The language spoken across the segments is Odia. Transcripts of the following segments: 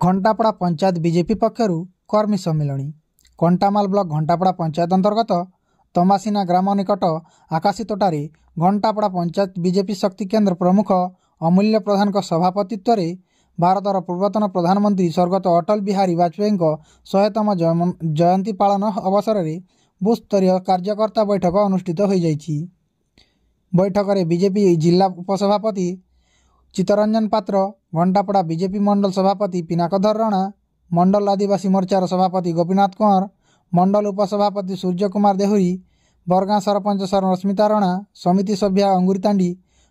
ଘଣ୍ଟାପଡ଼ା ପଞ୍ଚାୟତ ବିଜେପି ପକ୍ଷରୁ କର୍ମୀ ସମ୍ମିଳନୀ। କଣ୍ଟାମାଲ ବ୍ଲକ ଘଣ୍ଟାପଡ଼ା ପଞ୍ଚାୟତ ଅନ୍ତର୍ଗତ ତମାସିନା ଗ୍ରାମ ନିକଟ ଆକାଶୀତୋଟାରେ ଘଣ୍ଟାପଡ଼ା ପଞ୍ଚାୟତ ବିଜେପି ଶକ୍ତି କେନ୍ଦ୍ର ପ୍ରମୁଖ ଅମୂଲ୍ୟ ପ୍ରଧାନଙ୍କ ସଭାପତିତ୍ୱରେ ଭାରତର ପୂର୍ବତନ ପ୍ରଧାନମନ୍ତ୍ରୀ ସ୍ୱର୍ଗତ ଅଟଳ ବିହାରୀ ବାଜପେୟୀଙ୍କ 100ତମ ଜୟନ୍ତୀ ପାଳନ ଅବସରରେ ବୁଥସ୍ତରୀୟ କାର୍ଯ୍ୟକର୍ତ୍ତା ବୈଠକ ଅନୁଷ୍ଠିତ ହୋଇଯାଇଛି। ବୈଠକରେ ବିଜେପି ଜିଲ୍ଲା ଉପସଭାପତି ଚିତ୍ତରଞ୍ଜନ ପାତ୍ର, ଘଣ୍ଟାପଡ଼ା ବିଜେପି ମଣ୍ଡଳ ସଭାପତି ପିନାକଧର ରଣା, ମଣ୍ଡଳ ଆଦିବାସୀ ମୋର୍ଚ୍ଚାର ସଭାପତି ଗୋପୀନାଥ କୁଅଁର, ମଣ୍ଡଳ ଉପସଭାପତି ସୂର୍ଯ୍ୟ କୁମାର ଦେହୁରୀ, ବରଗାଁ ସରପଞ୍ଚ ରଶ୍ମିତା ରଣା, ସମିତି ସଭ୍ୟା ଅଙ୍ଗୁରୀ ତାଣ୍ଡି,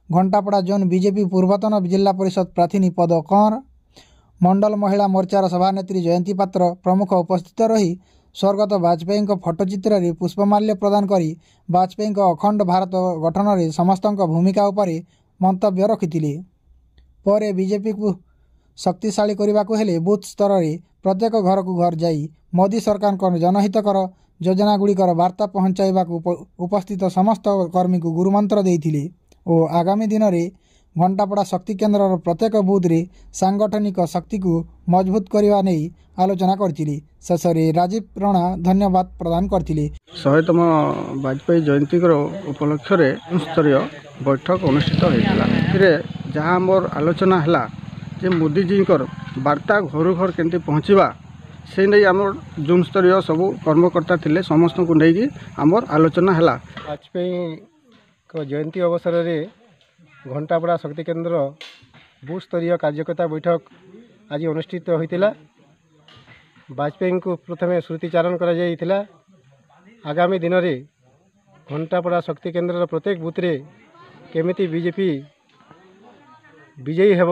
ଘଣ୍ଟାପଡ଼ା ଜୋନ୍ ବିଜେପି ପୂର୍ବତନ ଜିଲ୍ଲା ପରିଷଦ ପ୍ରାର୍ଥିନୀ ପଦ କଅଁର, ମଣ୍ଡଳ ମହିଳା ମୋର୍ଚ୍ଚାର ସଭାନେତ୍ରୀ ଜୟନ୍ତୀ ପାତ୍ର ପ୍ରମୁଖ ଉପସ୍ଥିତ ରହି ସ୍ୱର୍ଗତ ବାଜପେୟୀଙ୍କ ଫଟୋଚିତ୍ରରେ ପୁଷ୍ପମାଲ୍ୟ ପ୍ରଦାନ କରି ବାଜପେୟୀଙ୍କ ଅଖଣ୍ଡ ଭାରତ ଗଠନରେ ସମସ୍ତଙ୍କ ଭୂମିକା ଉପରେ ମନ୍ତବ୍ୟ ରଖିଥିଲେ। ପରେ ବିଜେପିକୁ ଶକ୍ତିଶାଳୀ କରିବାକୁ ହେଲେ ବୁଥ୍ ସ୍ତରରେ ପ୍ରତ୍ୟେକ ଘରକୁ ଘର ଯାଇ ମୋଦି ସରକାରଙ୍କ ଜନହିତକର ଯୋଜନାଗୁଡ଼ିକର ବାର୍ତ୍ତା ପହଞ୍ଚାଇବାକୁ ଉପସ୍ଥିତ ସମସ୍ତ କର୍ମୀଙ୍କୁ ଗୁରୁମନ୍ତ୍ର ଦେଇଥିଲେ ଓ ଆଗାମୀ ଦିନରେ ଘଣ୍ଟାପଡ଼ା ଶକ୍ତି କେନ୍ଦ୍ରର ପ୍ରତ୍ୟେକ ବୁଥରେ ସାଂଗଠନିକ ଶକ୍ତିକୁ ମଜବୁତ କରିବା ନେଇ ଆଲୋଚନା କରିଥିଲେ। ଶେଷରେ ରାଜୀବ ରଣା ଧନ୍ୟବାଦ ପ୍ରଦାନ କରିଥିଲେ। 100ତମ ବାଜପେୟୀ ଜୟନ୍ତୀଙ୍କର ଉପଲକ୍ଷରେ ସ୍ତରୀୟ ବୈଠକ ଅନୁଷ୍ଠିତ ହୋଇଥିଲା। ଏଥିରେ ଯାହା ଆମର ଆଲୋଚନା ହେଲା ଯେ ମୋଦିଜୀଙ୍କର ବାର୍ତ୍ତା ଘରୁ ଘର କେମିତି ପହଞ୍ଚିବା, ସେ ନେଇ ଆମର ଜୋନ୍ ସ୍ତରୀୟ ସବୁ କର୍ମକର୍ତ୍ତା ଥିଲେ, ସମସ୍ତଙ୍କୁ ନେଇକି ଆମର ଆଲୋଚନା ହେଲା। ବାଜପେୟୀଙ୍କ ଜୟନ୍ତୀ ଅବସରରେ ଘଣ୍ଟାପଡ଼ା ଶକ୍ତି କେନ୍ଦ୍ର ବୁଥ୍ ସ୍ତରୀୟ କାର୍ଯ୍ୟକର୍ତ୍ତା ବୈଠକ ଆଜି ଅନୁଷ୍ଠିତ ହୋଇଥିଲା। ବାଜପେୟୀଙ୍କୁ ପ୍ରଥମେ ସ୍ମୃତିଚାରଣ କରାଯାଇଥିଲା। ଆଗାମୀ ଦିନରେ ଘଣ୍ଟାପଡ଼ା ଶକ୍ତି କେନ୍ଦ୍ରର ପ୍ରତ୍ୟେକ ବୁଥରେ କେମିତି ବିଜେପି ବିଜୟୀ ହେବ,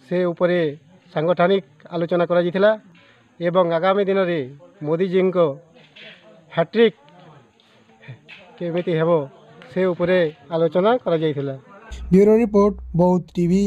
ସେ ଉପରେ ସାଂଗଠନିକ ଆଲୋଚନା କରାଯାଇଥିଲା ଏବଂ ଆଗାମୀ ଦିନରେ ମୋଦିଜୀଙ୍କ ହ୍ୟାଟ୍ରିକ୍ କେମିତି ହେବ, ସେ ଉପରେ ଆଲୋଚନା କରାଯାଇଥିଲା। ବ୍ୟୁରୋ ରିପୋର୍ଟ, ବୌଦ୍ଧ ଟିଭି।